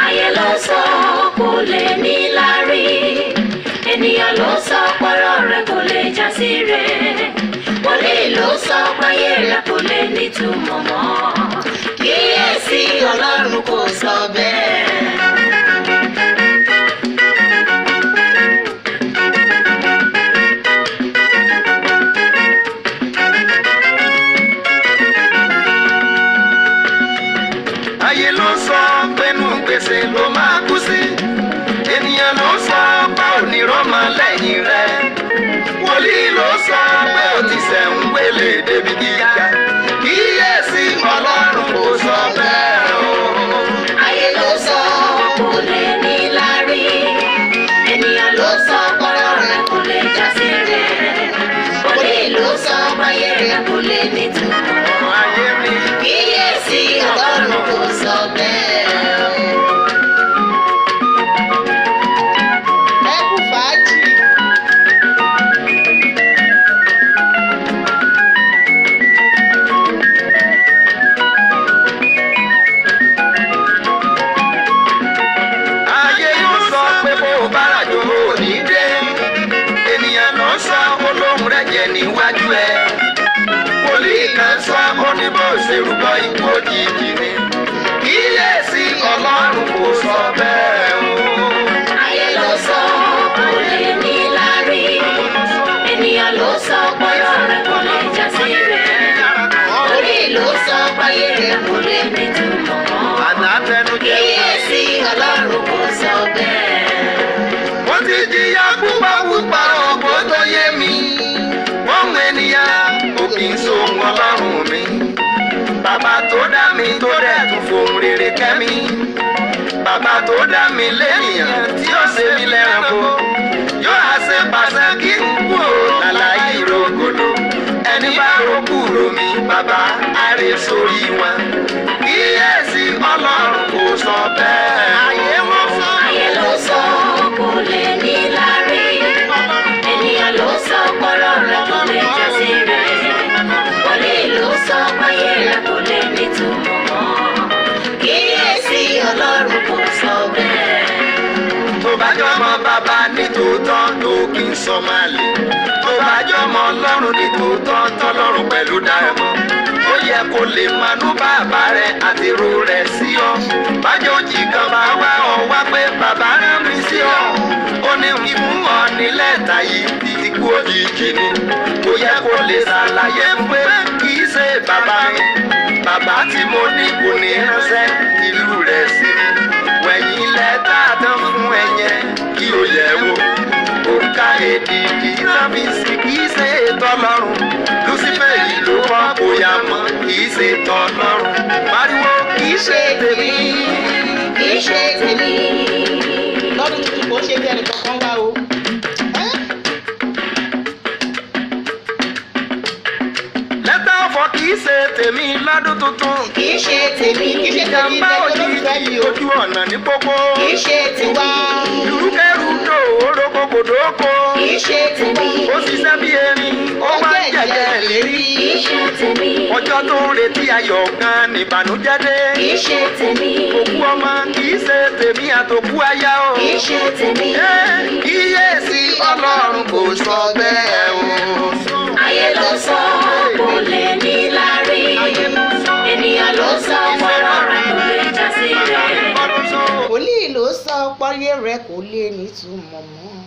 Ayé ló sọ kò lè ní láárí, ènìyàn ló sọ pọ̀rọ̀ rẹ̀ kò lè já sí rẹ̀, wòlíì ló sọ páyé rẹ̀ kò lè nítumọ̀ mọ́. Kíyèsí, Ọlọ́run kò sọ bẹ́ẹ̀. Ayé ló sọ pẹ̀lú gbèsè ló máa kú sí, ènìyàn ló sọ pé onírọ́mọ lẹ́yìn rẹ̀, wòlíì ló sọ pé ó ti sẹ̀ń pélé débi gíga. Kíyèsí, Ọlọ́run kò sọ bẹ́ẹ̀ o. Ayé ló sọ kò lè ní láárí, ènìyàn ló sọ pọ̀rọ̀ rẹ̀ kò lè já sí rẹ̀, wòlíì ló sọ páyé rẹ̀ kò lè nítumọ̀ mọ́. Ayé mi. Kíyèsí, Ọlọ́run kò sọ bẹ́ẹ̀ o. Ẹ kú fàájì. Ayé ló sọ pé bó o bá ràjò ò ní dé, ènìyàn ló sọ olóhùn rẹ̀ jẹ níwájú ẹ, wòlíì kan sọ ó ní bó ṣe rúbọ ikú òjijì ni. Kíyèsí, Ọlọ́run kò sọ bẹ́ẹ̀ o. Ayé ló sọ kò lè ní láárí, ènìyàn ló sọ pọ̀rọ̀ rẹ̀ kò lè já sí rẹ̀, wòlíì ló sọ páyé rẹ̀ kò lè nítumọ̀ mọ́. Àtàtẹnujẹ. Kíyèsí, Ọlọ́run kò sọ bẹ́ẹ̀. Wọ́n ti jìyà púpọ̀ púpọ̀ ògbó tó yé mi. Wọ́n ènìyàn kò kì í sohun Ọlọ́run mi. Bàbá tó dá mi tó dẹ̀ tún fohùn rere kẹ́ mi. Bàbá tó dá mi lẹ́nìyàn tí ó ṣe mí lẹ́ranko. Yóò á ṣe pàṣẹ kí n kú ò lálàyé ìrògòdò. Ẹni bá ro kúrò mi, bàbá á rè sórí wọn. Kíyèsí, Ọlọ́run kò sọ bẹ́ẹ̀. Ayé wọn sọ. Ayé ló sọ kò lè ní láárí, ènìyàn ló sọ pọ̀rọ̀ rẹ̀ kò lè já sí rẹ̀, wòlíì ló sọ páyé rẹ̀ kò lè nítumọ̀ mọ́. Kíyèsí, Ọlọ́run kò sọ bẹ́ẹ̀. Tó bá jọmọ bàbá ní tòótọ́ tó kì í sọ máa lè, tó bá jọmọ Ọlọ́run ní tòótọ́ tọ́lọ́run pẹ̀lú dáhùn, ó yẹ kó lè manú bàbá rẹ àti ro rẹ sí ọ. Bájọ́jì kan bá wá ọ wá pé bàbá rán mi sí ọ, ó ní fún ọ ní lẹ́tà yìí ti kú òjijì ni, kò yẹ kó lè ṣàlàyé pé kì í ṣe bàbá mi. Bàbá tí mo ní kò ní ránṣẹ́ ìlú rẹ̀ sí mi. Wẹ̀yìn lẹ́tà tán fún ẹyẹ kí o yẹ̀ wò. Òǹkà èdìdì sáfìsì kì í ṣe tọlọ́run. Lucifer yìí ló kọ́ kó yá mọ́, kì í ṣe tọlọ́run. Pariwo, kì í ṣe tèmi. Kì í ṣe tèmi. Lọ́dún tuntun kò ṣe bí ẹnì kankan wá o. Ẹ́? Lẹ́tà ọ̀fọ̀ kì í ṣe tèmi lọ́dún tuntun. Kì í ṣe tèmi. Kì í ṣe tèmi. Ìjàmbá Olólùfẹ́ òjijì mi o. ojú ọ̀nà ní pópó. Kì í ṣe tèmi. Ìrúkẹ́rúdò orókòkòdókò. Kì í ṣe tèmi. Ó ṣiṣẹ́ bí erin, ó wá ń jẹ̀jẹ̀ lérí. Kì í ṣe tèmi. Ọjọ́ tó ń retí ayọ̀ kan nìbànújẹ́ dé. Kì í ṣe tèmi. Òkú ọmọ kì í ṣe tèmi àtòkú aya o. Kì í ṣe tèmi. Ẹ́, kíyèsí, Ọlọ́run kò sọ bẹ́ẹ̀ o. Ayé ló sọ kò lè ní láárí, ènìyàn ló sọ pọ̀rọ̀ rẹ̀ kò lè já sí rẹ̀. Wòlíì ló sọ pọ́yé rẹ̀ kò lè nítumọ̀ mọ́.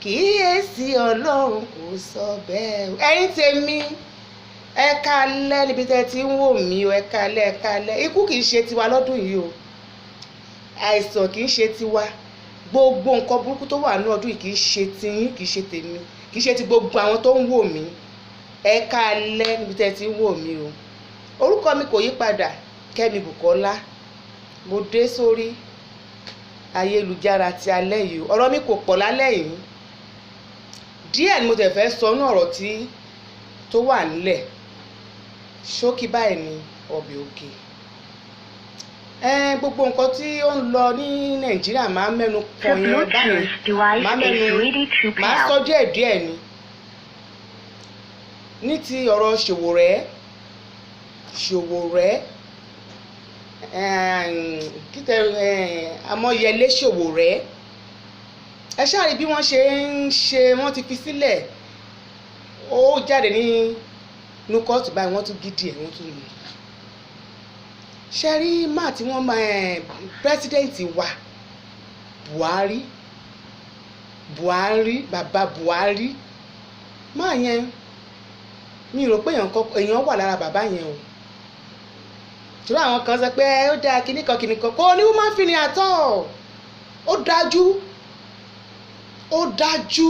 Kíyèsí, Ọlọ́run kò sọ bẹ́ẹ̀ o. Ẹ̀yin tèmi, ẹ káalẹ́ níbi tẹ́ ti ń wò mí o. Ẹ káalẹ́, ẹ káalẹ́. Ikú kì í ṣe tiwa lọ́dún yìí o, àìsàn kì í ṣe tiwa, gbogbo nǹkan burúkú tó wà ní ọdún yìí kì í ṣe tiyín, kì í ṣe tèmi, kì í ṣe ti gbogbo àwọn tó ń wò mí. Ẹ káalẹ́ níbi tẹ́ ti ń wò mí o. Orúkọ mi kò yí padà, Kẹ́mi Bùkọ́lá. Mo dé sórí ayélujára ti alẹ́ yìí o. Ọ̀rọ̀ mi kò pọ̀ lálẹ́ yìí, díẹ̀ ni mo tẹ̀ fẹ́ sọ ní ọ̀rọ̀ tí tó wà nílẹ̀. Ṣókí báyìí ni ọbẹ̀ òkè. Gbogbo nǹkan tí ó ń lọ ní Nàìjíríà máa ń mẹ́nu The kàn yẹn báyìí. Bluetooth device Máa is mẹ́nu ready to máa pair. sọ díẹ̀ díẹ̀ ni ní ti ọ̀rọ̀ Ṣòwòrẹ́. Ṣòwòrẹ́ Kíkẹ́ Ọmọyẹlé Sowore, ẹ ṣáà rí bí wọ́n ṣe ń ṣe. Wọ́n ti fi sílẹ̀, ó jáde ní inú kóòtù báyìí, wọ́n tún gidi ẹ̀, wọ́n tún mú. Ṣe rí má tí wọ́n máa president wa Buhari, Buhari, bàbá Buhari máa yẹn, mi rò pé èèyàn wà lára bàbá yẹn o. Torí àwọn kan sọ pé ó dáa, kinní kan kinní kan, kò ní human feeling at all. Ó dájú, ó dájú.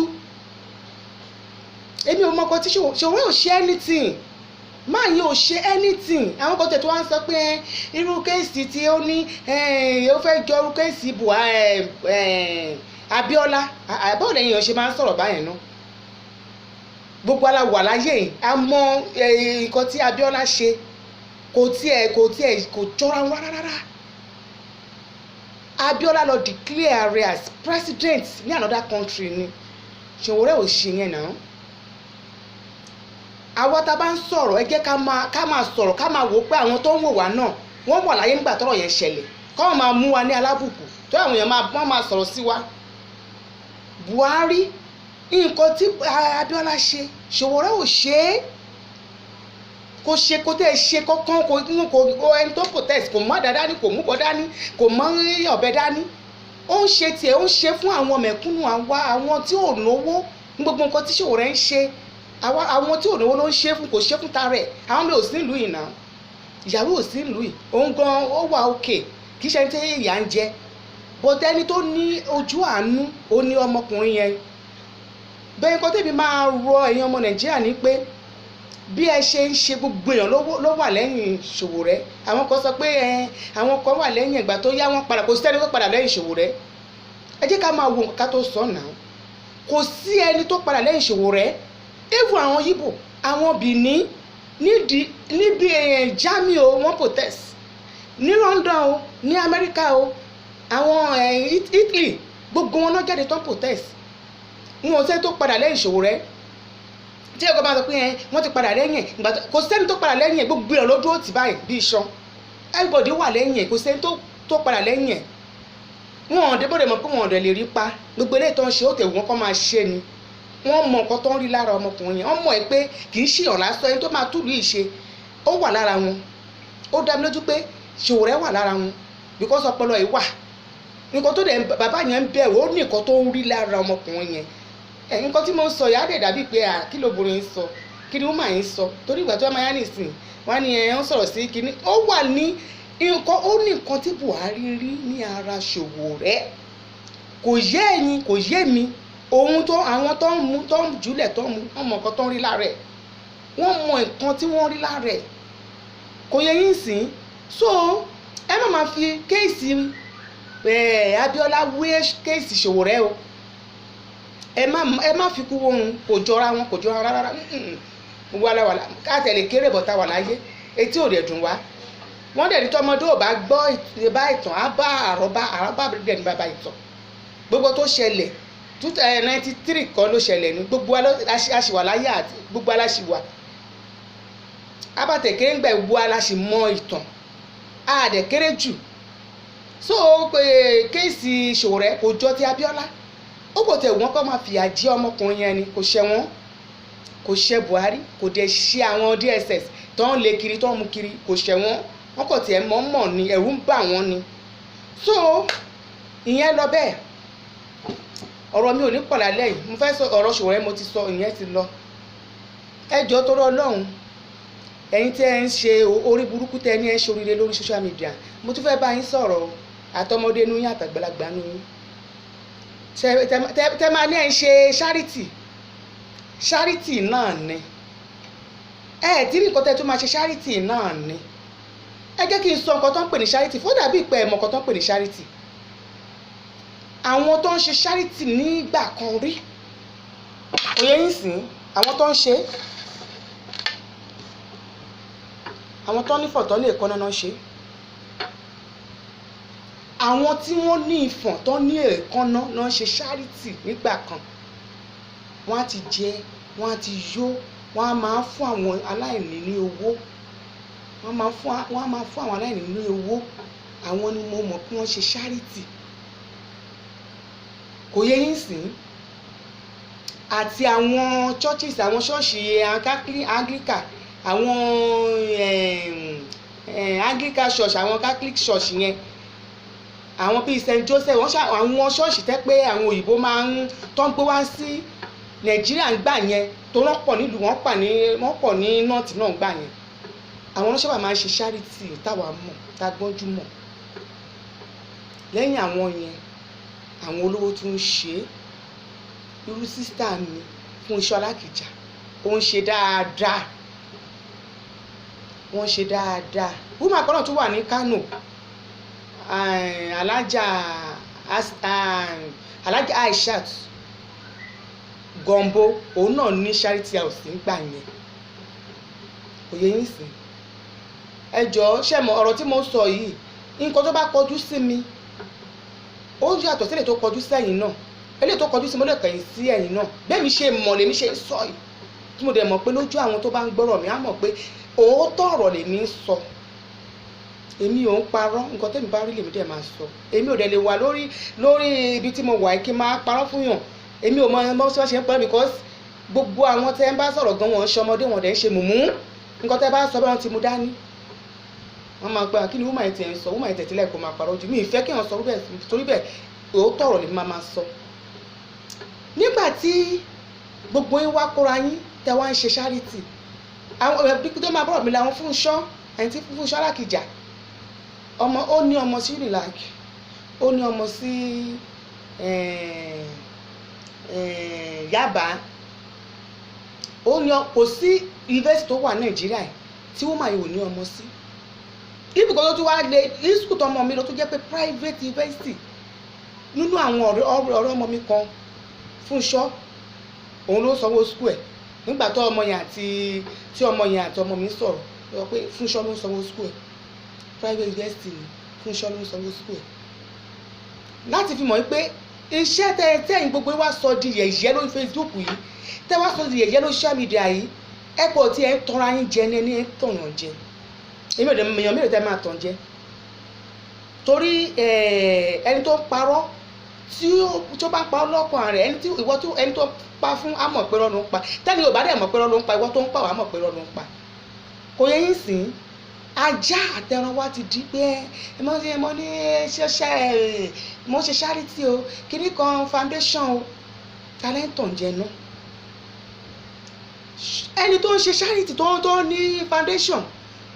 Èmi ò mọ ọkọ tí Sowore ò ṣe anything, máa yẹn ò ṣe anything. Àwọn kan tẹ̀ tó wá ń sọ pé irú case tí ó ní, ó fẹ́ jọ irú case Buhari, Abíọ́lá. Àbọ̀dẹ̀ èèyàn ṣe máa ń sọ̀rọ̀ báyẹn náà? Gbogbo ala wà láyé, a mọ nǹkan tí Abíọ́lá ṣe. Kò tiẹ̀ kò jọra wọn rárá. Abíọ́lá lọ declare rẹ̀ as president ní another country ni. Sowore ò ṣe yẹn náà. Àwa tá a bá ń sọ̀rọ̀, ẹ jẹ́ ká máa sọ̀rọ̀, ká máa wò ó pé àwọn tó ń wò wá náà, wọ́n wà láyé nígbà tọ́rọ̀ yẹn ṣẹlẹ̀, kọ́ wọn máa mú wa ní alábùkù tó àwọn èèyàn máa wọ́n máa sọ̀rọ̀ sí wa. Buhari, nǹkan tí Abíọ́lá ṣe, Sowore ò ṣe é. Kò ṣe, kò tẹ́ ẹ ṣe kankan. Kò ẹni tó protest, kò mú àdá dání, kò mú bọ́ dání, kò mú ọ̀bẹ dání. Ó ń ṣe tiẹ̀, ó ń ṣe fún àwọn mẹ̀kúnnù, àwa àwọn tí ò náwó ní. Gbogbo nǹkan tí Sowore ń ṣe, àwọn tí ò náwó ló ń ṣe fún, kò ṣe fún tara ẹ̀. Àwọn mi ò sí ìlú yìí náà, ìyàwó ò sí ìlú yìí, òun gan ó wà òkè, kì í ṣe ẹni tí ìyà ń jẹ. But ẹni tó ní ojú àánú, ó ní ọmọkùnrin yẹn bẹ́ẹ̀. Nǹkan tẹ́bi máa rọ ẹ̀yin ọmọ Nàìjíríà ní pé bí ẹ ṣe ń ṣe, gbogbo èèyàn ló wà lẹ́yìn Sowore. Àwọn kan sọ pé ẹ àwọn kan wà lẹ́yìn, ìgbà tó yá wọn padà. Kò sí ẹni tó padà lẹ́yìn Sowore. Ẹ jẹ́ ká máa wo nǹkan ká tó sọ náà. Kò sí ẹni tó padà lẹ́yìn Sowore. Even àwọn Yíbò, àwọn Benin, nídìí níbi Germany o, wọ́n protest ní London o, ní Amẹ́ríkà o, àwọn Italy, gbogbo wọn náà jáde tán protest. Wọn ò sẹ́ni tó padà lẹ́yìn Sowore. Tí ẹ̀kọ́ bá sọ pé wọ́n ti padà lẹ́yìn ẹ̀, ìgbà kò sẹ́ni tó padà lẹ́yìn ẹ̀. Gbogbo ẹ̀ ló dúró tì báyìí bí iṣan. Everybody wà lẹ́yìn ẹ̀, kò sẹ́ni tó padà lẹ́yìn ẹ̀. Wọn ò débòdè mọ̀ pé wọn ò dẹ̀ lè rí pa. Gbogbo eléyìí tó ń ṣe, ó tẹ̀ wọ́n kọ́ máa ṣe ni. Wọ́n mọ nǹkan tó ń rí lára ọmọkùnrin yẹn. Wọ́n mọ̀ ẹ́ pé kì í ṣèyàn lásán, ẹni tó máa túlù yìí ṣe, ó wà lára wọn. Ó dá mi lójú pé Sowore wà lára wọn, because ọpọlọ yìí wà. Nǹkan tó dẹ̀ bàbá yẹn ń bẹ̀rù, ó ní nǹkan tó ń rí lára ọmọkùnrin yẹn. Ẹ̀ nǹkan tí mo ń sọ yìí á dẹ̀ dàbí pé à kí lóbìnrin ń sọ, kí ni woman yìí ń sọ? Torí ìgbà tó máa yá nìsín, wọ́n á ní ẹ̀ ń sọ̀rọ̀ sí kíní. Ó wà ní nǹkan, ó ní nǹkan tí Buhari rí ní ara Sowore. Kò yé ẹ̀yin, kò yé mi. Ohun tó àwọn tó ń mú, tó ń jùlẹ̀, tó ń mú, wọ́n mọ nǹkan tó ń rí lára ẹ̀. Wọ́n mọ nǹkan tí wọ́n rí lára ẹ̀. Kò yẹ yín sìn. So ẹ má máa fi case Abíọ́lá wé case Sowore o. Ẹ má fi kú ohun, kò jọra wọn, kò jọra rárá. Wàlàwàlà káàtẹ̀lé kéré bọ̀tà wà láyé, etí ò dẹ̀ dùn wá. Wọ́n dẹ̀ ní tọmọdé ò bá gbọ́ bá ìtàn, á bá àrọ́bá. Àrọ́bá dẹ̀ ní bàbá ìtàn. Gbogbo tó ṣẹlẹ̀ 93 kọ́ ló ṣẹlẹ̀ ní gbogbo a ṣì wà láyé, àti gbogbo aláṣì wà abatẹ̀ kéré ń gbà, gbogbo aláṣì mọ ìtàn, a dẹ̀ kéré jù. So pé case Sowore kò jọ ti Abíọ́lá. Ó kò tẹ̀ wọ́n kọ́ máa fìyà jẹ ọmọkùnrin yẹn ni. Kò ṣẹ wọ́n, kò ṣẹ Buhari, kò dẹ̀ ṣe àwọn DSS tó ń lé kiri, tó ń mú kiri, kò ṣẹ wọ́n. Wọ́n kò tiẹ̀ mọ̀ mọ̀ ni, ẹ̀rù ń bà wọ́n ni. So ìyẹn lọ bẹ́ẹ̀. Ọ̀rọ̀ mi ò ní pọ̀ lálẹ́ yìí. Mo fẹ́ sọ ọ̀rọ̀ Sowore, mo ti sọ ìyẹn, ti lọ. Ẹ jọ̀ọ́, torí Ọlọ́run, ẹ̀yin tí ẹ ń ṣe orí burúkú, tẹ ní ẹ ń ṣe oríire lórí social media, mo tún fẹ́ bá yín sọ̀rọ̀. Àtọmọdé inú yín, àtàgbàlagbà inú yín, tẹ máa ní ẹ ń ṣe charity, charity náà ni ẹ tí nǹkan tẹ tún máa ṣe, charity náà ni. Ẹ jẹ́ kí n sọ nǹkan tó ń pè ní charity fún dàbí ìpẹ́ ẹ̀ mọ̀ nǹkan tó ń pè ní charity. Àwọn tó ń ṣe charity nígbà kan rí, òye yín sìn, àwọn tó ń ṣe, àwọn tó ní fọ̀tọ́ lè kọ́ náà ṣe, àwọn tí wọ́n ní ìfọ̀n tó ní èékánná náà ṣe charity nígbà kan. Wọ́n á ti jẹ, wọ́n á ti yó, wọ́n á máa fún àwọn aláìní ní owó. Wọ́n máa fún àwọn aláìní ní owó. Àwọn ni mo mọ̀ pé wọ́n ṣe charity. Kò yé yín sìn? Àti àwọn churches, àwọn ṣọ́ọ̀ṣì Catholic, Anglican, àwọn Anglican church, àwọn Catholic church yẹn, àwọn bíi St Joseph, wọ́n ṣá àwọn ṣọ́ọ̀ṣì tẹ́ pé àwọn òyìnbó máa ń tó ń gbé wá sí Nàìjíríà ń gbà yẹn, tó wọ́n pọ̀ nílùú, wọ́n pọ̀ ní north náà ń gbà yẹn. Àwọn sábà máa ń ṣe charity táwa mọ̀, tá a gbọ́njú mọ̀. Lẹ́yìn àwọn yẹn, àwọn olówó tún ń ṣe é. Irú sister mi Fúnṣọ́ Alákìjà, ó ń ṣe dáadáa, wọ́n ṣe dáadáa. Woman kan náà tún wà ní Kano, Alájà Aishat Gombo, òun náà ní charity house nígbà yẹn. Kò yẹ yín sìn? Ẹ jọ̀ọ́, ṣe mọ̀ ọ̀rọ̀ tí mo ń sọ yìí, nǹkan tó bá kọjú sí mi, ó yàtọ̀ sílẹ̀ tó kọjú sẹ́yìn náà. Eléyìí tó kọjú sí mi, ó lè kẹ̀yìn sí ẹ̀yìn náà. Bẹ́ẹ̀ mi ṣe mọ̀ lèmi ṣe ń sọ yìí, tí mo dẹ̀ mọ̀ pé lójú àwọn tó bá ń gbọ́rọ̀ mi, á mọ̀ pé òótọ́ ọ̀rọ̀ lèmi ń sọ. Èmi ò ń parọ́. Nǹkan tẹ́mi bá rí lèmi dẹ̀ máa sọ. Èmi ò dẹ̀ lè wà lórí ibi tí mo wà yìí kí n máa parọ́ fún yàn. Èmi ò mọ bó ṣe ń parọ́, because gbogbo àwọn tẹ́ ń bá sọ̀rọ̀ gan, wọn ń ṣọmọdé, wọn dẹ̀ ń ṣe mùmú. Nǹkan tẹ́ bá sọ bẹ́ẹ̀, wọ́n ti mú dání, wọ́n máa gba kí ni woman yìí tiẹ̀ ń sọ, woman yìí tẹ̀tílẹ̀ kó máa parọ́ jù. Mi ì fẹ́ kí wọ́n sọ bẹ́ẹ̀. Torí bẹ́ẹ̀, òótọ́ ọ̀rọ̀ lèmi máa sọ. Nígbà tí gbogbo yín wá kóra yín, tẹ́ wá ń ṣe charity, àwọn ẹbí tó máa bọ̀rọ̀ mi làwọn Fúnṣọ́, ẹni tí Fúnṣọ́ Alákìjà, ọmọ, ó ní ọmọ sí Unilag, ó ní ọmọ sí Yaba, ó ní. Kò sí university tó wà Nàìjíríà yìí tí wọ́n máa yìí ò ní ọmọ sí. Ibùkún tó tún wá lé school tó ọmọ mi lọ, tó jẹ́ pé private university. Nínú àwọn ọ̀rẹ́ ọmọ mi kan, Fúnṣọ́, òun ló sanwó school ẹ̀. Nígbà tó ọmọ yẹn àti tí ọmọ yẹn àti ọmọ mi sọ̀rọ̀, ó sọ pé Fúnṣọ́ ló ń sanwó school ẹ̀. Private university ni, Fúnṣọ́ ló ń sanwó school ẹ̀. Láti fi mọ̀ pé iṣẹ́ tẹ tẹ́yìn gbogbo wa sọ di yẹ̀yẹ́ lórí Facebook yìí, tẹ́ wá sọ di yẹ̀yẹ́ lórí social media yìí, ẹ kò tí ẹ ń tọra yín jẹ ní ẹni ẹ ń tọ̀yàn jẹ. Èmi ò dẹ̀ mèèyàn mélòó tẹ́ máa tàn jẹ, torí ẹni tó ń parọ́, tí ó bá ń parọ́ lọ́kàn rẹ̀, ẹni tí ìwọ tó ẹni tó pa fún á mọ̀ pé irọ́ ló ń pa. Tẹ́ni ò bá dẹ̀ mọ̀ pé irọ́ ló ń pa, ìwọ tó ń pa wàá mọ̀ pé irọ́ ló ń pa. Kò yẹ yín sìn? Ajá àtẹran wa ti di pé ẹ mọ ẹ mọ ní ṣẹṣẹ ẹ mo ṣe charity o, kíní kan foundation o, talento ń jẹ náà. Ẹni tó ń ṣe charity, tó ní foundation,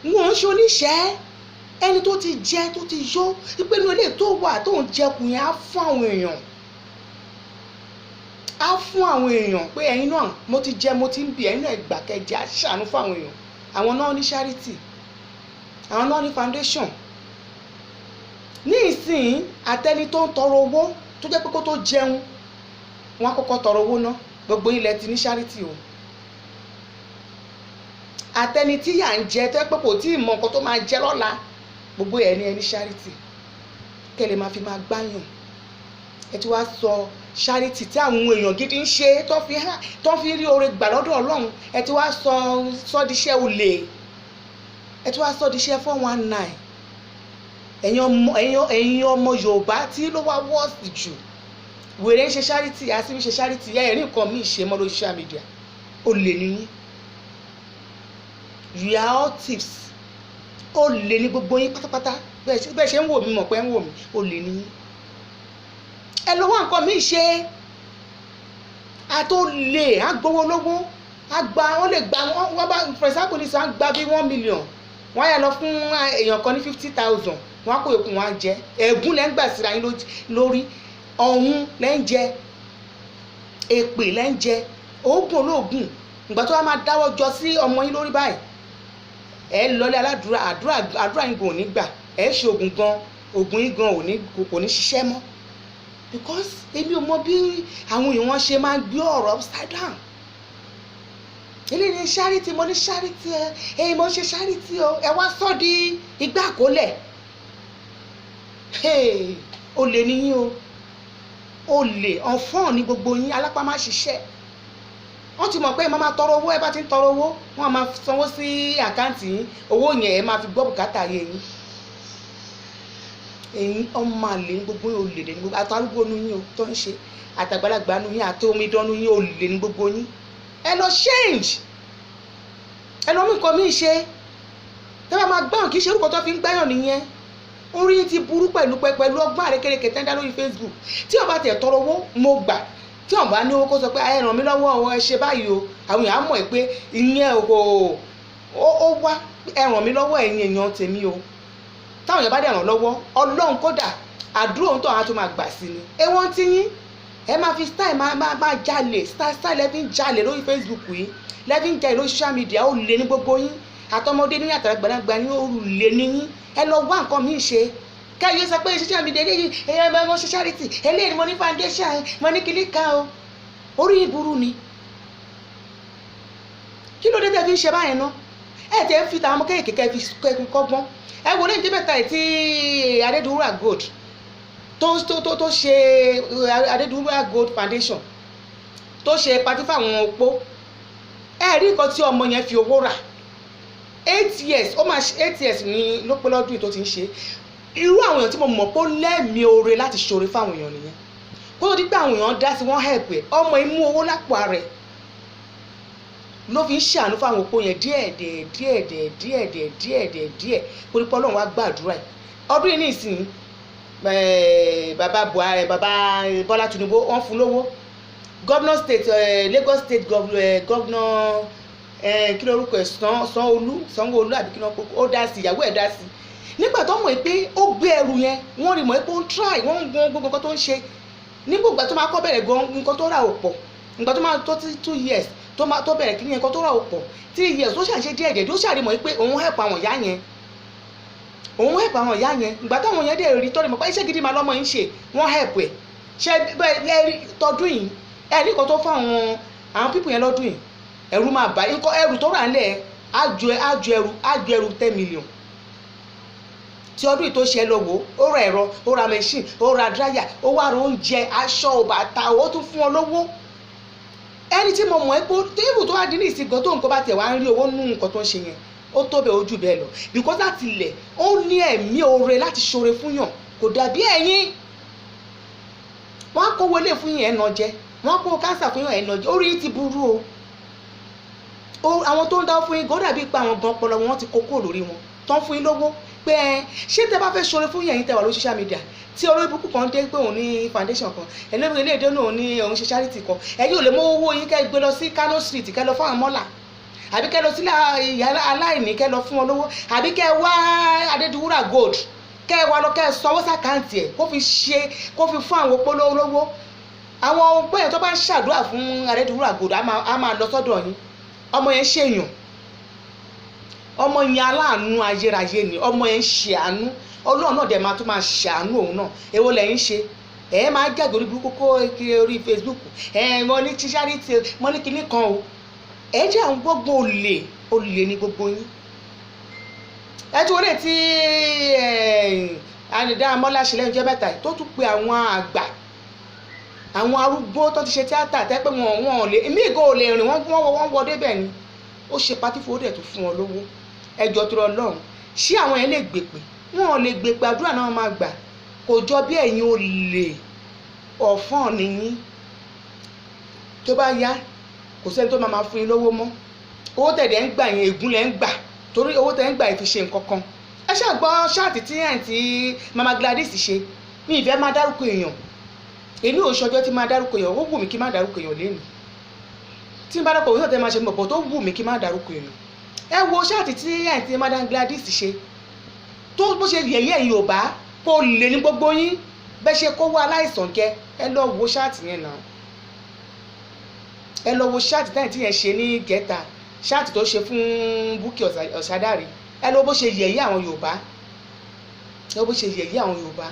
wọn ń ṣe oníṣẹ́. Ẹni tó ti jẹ, tó ti yó, ìpinnu ilé tó wà tó ń jẹkùn yẹn, á fún àwọn èèyàn, á fún àwọn èèyàn pé ẹ̀yin náà, mo ti jẹ, mo ti ń bì, ẹ̀yin náà ẹgbà kẹjẹ, á ṣàánú fún àwọn èèyàn. Àwọn náà ní charity, àwọn náà ní foundation. Ní ìsìn, àtẹni tó ń tọrọ owó, tó jẹ́ pé kó tó jẹun, wọn á kọ́kọ́ tọrọ owó ná. Gbogbo ilẹ̀ ti ní charity o. Àtẹni tí yà ń jẹ, tó jẹ́ pé kò tí ì mọ nǹkan tó máa jẹ lọ́la, gbogbo ẹ̀ ní ẹni charity kẹ́ lè máa fi máa gbáyàn. Ẹ ti wá sọ charity tí àwọn èèyàn gidi ń ṣe, tó fi hàn, tó fi rí oore gbà lọ́dọ̀ Ọlọ́run, ẹ ti wá sọ di iṣẹ́ olè, ẹ ti wá sọ di iṣẹ́ 419. Ẹ̀yin ọmọ Yorùbá tí ló wá worst jù, wèrè ń ṣe charity, àti ń ṣe charity, ẹ̀ rí nǹkan míì ṣe mọ́ lórí social media. Olè nìyí. You are all thieves. Olè ní gbogbo yín pátápátá. Bẹ́ẹ̀ ṣe ń wò mí, mọ̀ pé ń wò mí, olè ní yín. Ẹ lọ wá nǹkan míì ṣe. Àtó lè á gbowó lówó, á gba, wọ́n lè gba, wọ́n bá, for example, ní sọ á gba bí 1 million, wọ́n á yà lọ fún èèyàn kan ní 50,000, wọ́n á kó yòókù, wọ́n á jẹ. Ẹ̀gún lẹ́ ń gbà síra yín lórí ọ̀hún lẹ́ ń jẹ, èpè lẹ́ ń jẹ, oògùn olóògùn. Ìgbà tó wá máa dáwọ́ jọ sí ọmọ yín lórí báyìí, ẹ lọlé aládùúrà, àdúrà yín gan ò ní gbà. Ẹ ṣe oògùn gan, oògùn yín gan ò ní, kò ní ṣiṣẹ́ mọ́, because èmi ò mọ bí àwọn èèyàn wọn ṣe máa ń gbé ọ̀rọ̀ upside down. Eléyìí ní charity, mo ní charity, ẹ ẹ mo ń ṣe charity o. Ẹ wá sọ di igbá àkólẹ̀. Olè níyín o, olè ọ̀fọ́n ní gbogbo yín, alápá má ṣiṣẹ́. Wọ́n ti mọ̀ pé ẹ máa tọrọ owó. Ẹ bá ti ń tọrọ owó, wọ́n á máa sanwó sí account yín. Owó yẹn, ẹ máa fi gbọ́ bùkátà ayé yín. Ẹ̀yin ọmọ àlè ní gbogbo yín, olè ní gbogbo àtàrúgbó nu yín o tó ń ṣe, àtàgbàlagbà nu yín, àti omidan nu yín, olè ní gbogbo yín. Ẹ lọ change, ẹ lọ mú nǹkan míì ṣe tẹ́ bá máa gbọ́n. Kì í ṣe orúkọ tó fi ń gbáyàn nìyẹn. Orí yín ti burú pẹ̀lú ọgbọ́n àrékérekè tẹ́ ń dá lórí Facebook. Tí wọ́n bá tẹ̀ tọrọ owó, mo gbà. Tí wọ́n bá ní owó, kó sọ pé ẹ ràn mí lọ́wọ́ o, ẹ ṣe báyìí o. Àwọn èèyàn á mọ̀ pé ìyẹn o, ó wá, ẹ ràn mí lọ́wọ́, ẹ̀yin èèyàn tèmi o. Táwọn èèyàn bá dẹ̀ ràn lọ́wọ́, Ọlọ́run kódà àdúrà òun tó àwọn tó máa gbà sí ni. Ewọ́n ti yín, ẹ máa fi style máa jalè, style style lẹ́fí ń jalè lórí Facebook yìí, lẹ́fí ń jalè lórí social media. Ó lé ní gbogbo yín, àtọmọdé ní àtàgbàlagbà ní, ó lé ní yín. Ẹ lọ wá nǹkan míì ṣe. Kẹ́yìn sọ pé social media eléyìí, ẹ̀yẹ mo ṣe charity eléyìí, mo ní foundation, mo ní kíní kan o. Orí yín burú ni. Kí ló dé tẹ́ fi ń ṣe báyẹn ná? Ẹ tẹ́ ń fi tàwọn ọmọ kéèké kẹ́ fi kọ́gbọ́n. Ẹ wo lẹ́yìn tí mẹ́ta ẹ̀ tí Adédúrà Gold tó ṣe, Adédúrà Gold Foundation, tó ṣe party fáwọn opó. Ẹ rí nǹkan tí ọmọ yẹn fi owó rà. 8 years, ó máa ṣe 8 years ní ló pé lọ́dún yìí tó ti ń ṣe. Irú àwọn èèyàn tí mo mọ̀ pé ó lẹ́mìí oore láti ṣoore fáwọn èèyàn nìyẹn. Kó tó di pé àwọn èèyàn dá sí, wọ́n help ẹ̀. Ọmọ yìí mú owó lápò ara ẹ̀ ló fi ń ṣàánú fáwọn opó yẹn, díẹ̀ díẹ̀ díẹ̀ díẹ̀ díẹ̀ díẹ̀ díẹ̀ díẹ̀ díẹ̀, kó ní pé Ọlọ́run wá gbàdúrà ẹ̀. Ọdún yìí nísìnyí, bàbá Buhari, bàbá Bọ́lá Tinubu, wọ́n fún lówó. Governor state, Lagos State governor, kí ló orúkọ ẹ̀, Sanwó-Olú, Sanwó-Olú àbí kí ló, ó dá sí, ìyàwó ẹ̀ dá sí. Nígbà tó mọ̀ pé ó gbé ẹrù yẹn, wọ́n rí mọ̀ pé ó ń try, wọ́n ń gun gbogbo nǹkan tó ń ṣe. Nígbà ìgbà tó máa kọ́ bẹ̀rẹ̀ gan, nǹkan tó rà ò pọ̀. Nǹkan tó máa tó 2 years tó máa tó bẹ̀rẹ̀ kí ní, nǹkan tó rà ò pọ̀. 3 years tó ṣàṣe díẹ̀ díẹ̀, tó ṣàrí mọ̀ pé òun help àwọn ìyá yẹn, òun help àwọn ìyá yẹn. Ìgbà táwọn yẹn dẹ̀ rí tọ́lẹ̀ mọ̀ pé iṣẹ́ gidi máa lọ́mọ yín ṣe, wọ́n help ẹ̀. Ṣe bẹ́ẹ̀ tọdún yìí, ẹ ní nǹkan tó fún àwọn people yẹn lọ́dún yìí, ẹrù máa bá nǹkan. Ẹrù tó rà ńlẹ̀ á ju ẹrù 10 million tí ọdún yìí tó ṣe. Lọ wò ó, ra ẹ̀rọ, ó ra machine, ó ra dryer, ó wá ra oúnjẹ, aṣọ, bàtà, ó tún fún ọ lówó. Ẹni tí mo mọ̀ ẹ́ pé tébù tó wá dín ní ìsìnkàn tó nǹkan bá tẹ̀ wá ń rí owó nínú nǹkan tó ń ṣe yẹn, ó tó bẹ́ẹ̀, ojú bẹ́ẹ̀ lọ, because láti ilẹ̀ ó ní ẹ̀mí oore láti ṣoore fún yàn. Kò dàbí ẹ̀yin. Wọ́n á kó wọlé fún yàn, ẹ̀ nà jẹ. Wọ́n á kó kánsà fún yàn, ẹ̀ nà jẹ. Orí ti burú o. Àwọn tó ń dáwọ́ fún yín gan dàbí pé àwọn gan ọpọlọ wọn ti kó kúrò lórí wọn tó ń fún yín lówó pé ẹ ṣé. Tẹ bá fẹ́ ṣoore fún yẹn, tẹ wà lórí social media, tí olórí burúkú kan dé pé òun ní foundation kan, ẹlẹ́rìí ilé ìdé náà ní òun ṣe charity kan, ẹ̀yin ò lè mú owó yín kẹ́ gbé lọ sí Kano Street, kẹ́ lọ fún àwọn mọ́là, àbí kẹ́ lọ sílé ìyá aláìní, kẹ́ lọ fún wọn lówó, àbí kẹ́ wá Adédúwúrà Gold, kẹ́ wá lọ, kẹ́ sanwó sí account ẹ̀, kó fi ṣe, kó fi fún àwọn opó lówó? Àwọn opó yẹn tó bá ń ṣàdúrà fún Adédúwúrà Gold, á máa lọ sọ́dọ̀ yín. Ọmọ yẹn ṣèyàn, ọmọ yẹn aláàánú ayérayé ni. Ọmọ yẹn ń ṣe àánú, Ọlọ́run náà dẹ̀ máa tún máa ṣàánú òun náà. Èwo lẹ́yìn ṣe? Ẹ máa jáde orí burúkú kó kiri orí Facebook. Ẹ mo ní charity, mo ní kinní kan o. Ẹ jẹ́ àwọn gbogbo olè, olè ní gbogbo yín. Ẹ tún wọlé tí Àdìdá Mọ́lá ṣe lẹ́nu jẹ́ mẹ́ta yìí, tó tún pe àwọn àgbà, àwọn arúgbó tó ti ṣe tíátà, tẹ́ pé wọn ò lè mí ìgò ò lè rìn, wọ́n wọ débẹ̀ ni. Ó ṣe party fún, ó dẹ̀ tún fún wọn lówó. Ẹjọ́ tó lọ lọ́hùn, ṣé àwọn yẹn lè gbèpè? Wọn ò lè gbèpè. Àdúrà náà máa gbà. Kò jọ bí ẹ̀yin olè ọ̀fọ́n nìyí. Tó bá yá, kò sẹ́ni tó máa fún yín lówó mọ́. Owó tẹ̀dẹ̀ ń gbà yẹn, ègún lẹ̀ ń gbà, torí owó tẹ̀ ń gbà yìí fi ṣe nǹkan kan. Ẹ ṣáà gbọ́ chat tí àǹtí Mama Gladys ṣe. Mi ìfẹ́ máa dárúkọ èèyàn, èmi ò ṣọjọ́ tí máa dárúkọ èèyàn. Ó wù mí kí má dárúkọ èèyàn lẹ́nu. Tí n bá dárúkọ òun náà tẹ́ máa ṣe mọ̀ pọ̀, tó wù mí kí má dárúkọ èèyàn. Ẹ wo chat tí àǹtí Madam Gladys ṣe, tó bó ṣe yẹ̀yẹ́ Yorùbá kó lè ní gbogbo yín bẹ́ẹ̀ ṣe kówó aláìsàn kẹ. Ẹ lọ wo chat yẹn náà. Ẹ lọ wo chat táyì tí yẹn ṣe ní gẹ́ta, chat tó ṣe fún Bukky Ọ̀sádàrí. Ẹ lọ bó ṣe yẹ̀yẹ́ àwọn Yorùbá, ẹ lọ bó ṣe yẹ̀yẹ́ àwọn Yorùbá.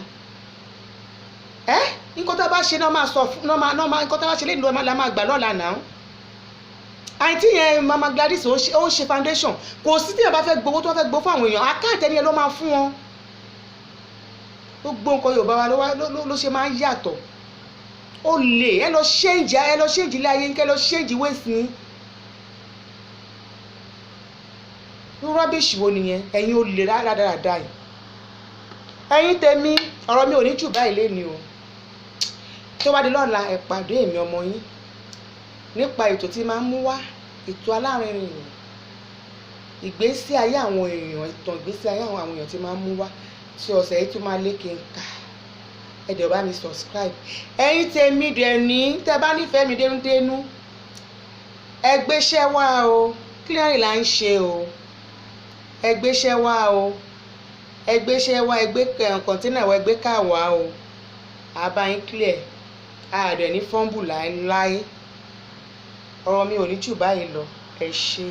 Ẹ nǹkan tá a bá ṣe náà máa sọ fún náà máa nǹkan tá a bá ṣe lẹ́nu la máa gbà lọ́la náà. Àǹtí yẹn, Mama Gladys, ó ń ṣe foundation. Kò sí tí yẹn bá fẹ́ gbowó, tó bá fẹ́ gbowó fún àwọn èèyàn, account ẹni yẹn ló máa fún wọn. Gbogbo nǹkan Yorùbá wa ló ṣe máa ń yàtọ̀. Ó lè ẹ lọ change, ẹ lọ change ilé ayé, kẹ lọ change ways yín. Irú rubbish wo nìyẹn? Ẹ̀yin olè rádaràda yìí. Ẹ̀yin tèmi, ọ̀rọ̀ mi ò ní jù báyìí léni o. Tó bá di lọ́la, ẹ pàdé èmi ọmọ yín nípa ètò tí máa ń mú wá, ètò alárinrin, ìgbésí ayé àwọn èèyàn, ìtàn ìgbésí ayé àwọn èèyàn tí máa ń mú wá tí ọ̀sẹ̀ yìí tún máa lékè ń kà. Ẹ dẹ̀ bá mi subscribe. Ẹ̀yin tèmi dẹ̀ ní, tẹ́ bá nífẹ̀ẹ́ mi dénúdénú, ẹ gbéṣẹ́ wá o. Clearing là ń ṣe o. Ẹ gbéṣẹ́ wá o, ẹ gbéṣẹ́ wá, ẹ gbé container wá, ẹ gbé car wá o. Àbá yín clear, a dẹ̀ ní fumble láéláé. Ọ̀rọ̀ mi ò ní jù báyìí lọ. Ẹ ṣé.